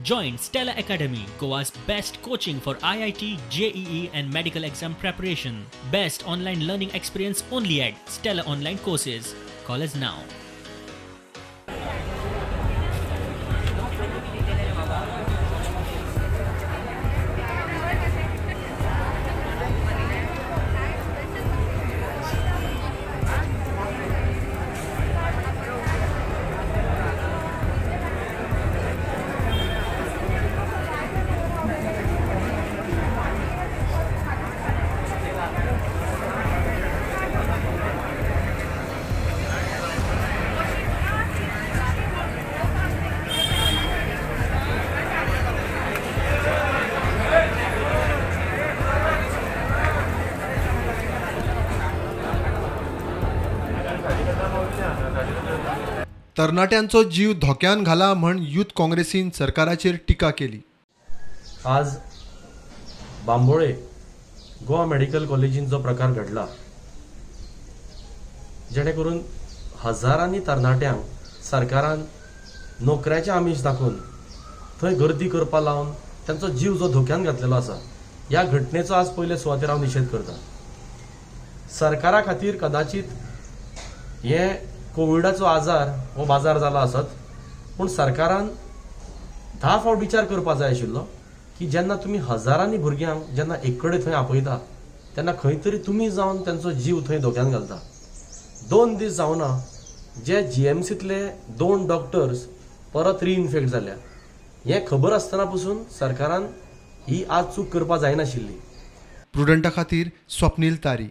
Join Stella Academy, Goa's best coaching for IIT, JEE, and medical exam preparation. Best online learning experience only at Stella Online Courses. Call us now. तरणाट्यांचो जीव धोक्यान घाला म्हण youth काँग्रेसीन सरकाराचेर टिका केली. आज बांबोळे गोवा मेडिकल कॉलेजीन जो प्रकार घडला, जेणे करून हजारांनी तरणाट्यांक सरकारान नोकऱ्याचें आमीश दाखोवन थंय गर्दी करपा लावन तांचो जीव जो धोक्यान घातलेलो आसा, ह्या घटनेचो आज पयले सुवातेर हांव निशेध करता. सरकारा खातीर कदाचित हे कोविडाचो आजार हो बाजार जाला आसत, पूण सरकारान 10 फावट विचार करपा जाय आशिल्लो की जेन्ना तुमी हजारांनी भुरग्यांक जेन्ना एक कडेन थंय आपयता तेन्ना खंय तरी तुमी जावन तांचो जीव थंय धोक्यान घालता. 2 दीस जावना जे जीएमसींतले 2 डॉक्टर्स परत रिइन्फेक्ट जाल्या, हें खबर आसतना पसून सरकारान ही आज चूक करपा जायनाशिल्ली. प्रुडंटा खातीर स्वप्नील तारी.